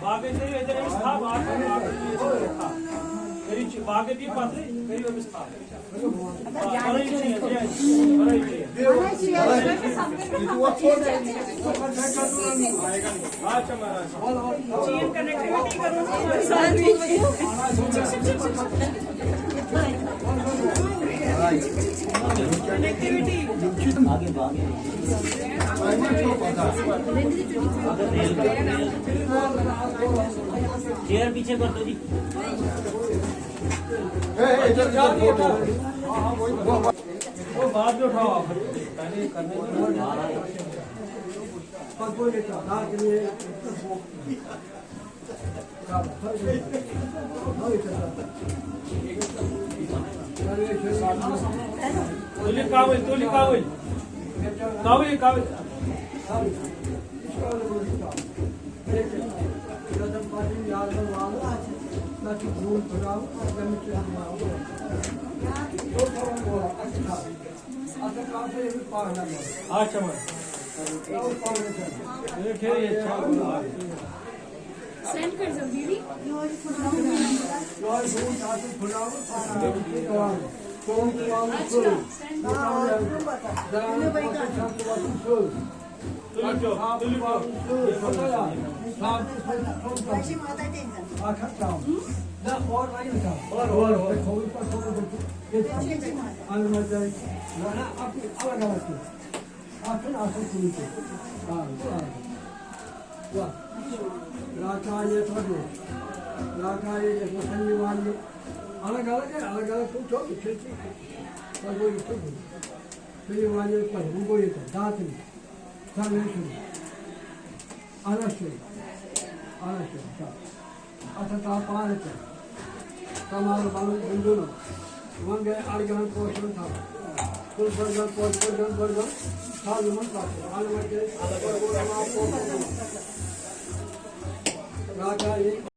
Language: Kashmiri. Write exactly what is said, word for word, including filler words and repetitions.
باقٕے تھٲیِو ییٚتٮ۪ن أمِس تھپھ، اَکھ باقٕے تھٲیِو ییٚتٮ۪ن أمِس تھپھ۔ کٔرِو چہِ-، باقٕے دِیِو پَتہٕ، کٔرِو أمِس تھپھ۔ چیئر پیچھے کر دو جی۔ وہ بعد میں اٹھاؤ آپ۔ پہلے کرنے دو۔ تُلِو کاوٕلۍ، تُلِو کاوٕلۍ۔ کاوٕلۍ، کاوٕلۍ۔ اچھا وۄنۍ۔ ٹھیٖک، ٹھیٖک، ٹھیٖک۔ سینڈ کٔرۍ زیو دیدی۔ تُلِو چا، تُلِو چا۔ اَتھ چھُنہٕ آسان کُنہِ تہِ۔ آ، آ۔ واہ۔ راکاریت وَنو۔ راکاریت یَتھ منٛز سَنیوانی۔ الگ الگ ہے، الگ الگ چھُ، چھُ، یہِ چھُ، یہِ چھُ۔ وۄنۍ گوٚو یہِ چھُ۔ سَنیوانی پَتہٕ، وۄنۍ گوٚو یہِ تَتھ، داتٕنۍ۔ سَنیشن۔ اَنَس چھُ۔ اَنَس چھُ۔ اَتھ ہسا آو پانہٕ تہِ۔ کمال بنُن بُنٛدُن۔ وۄنۍ گٔے اَڑگَہَن پوشَن تھاوُن۔ تُل بٔڑگَن پوش، بٔڑگَن، بٔڑگَن۔ تھاو یِمَن پَتہٕ۔ اَنہٕ وۄنۍ گٔے۔ راجا یی۔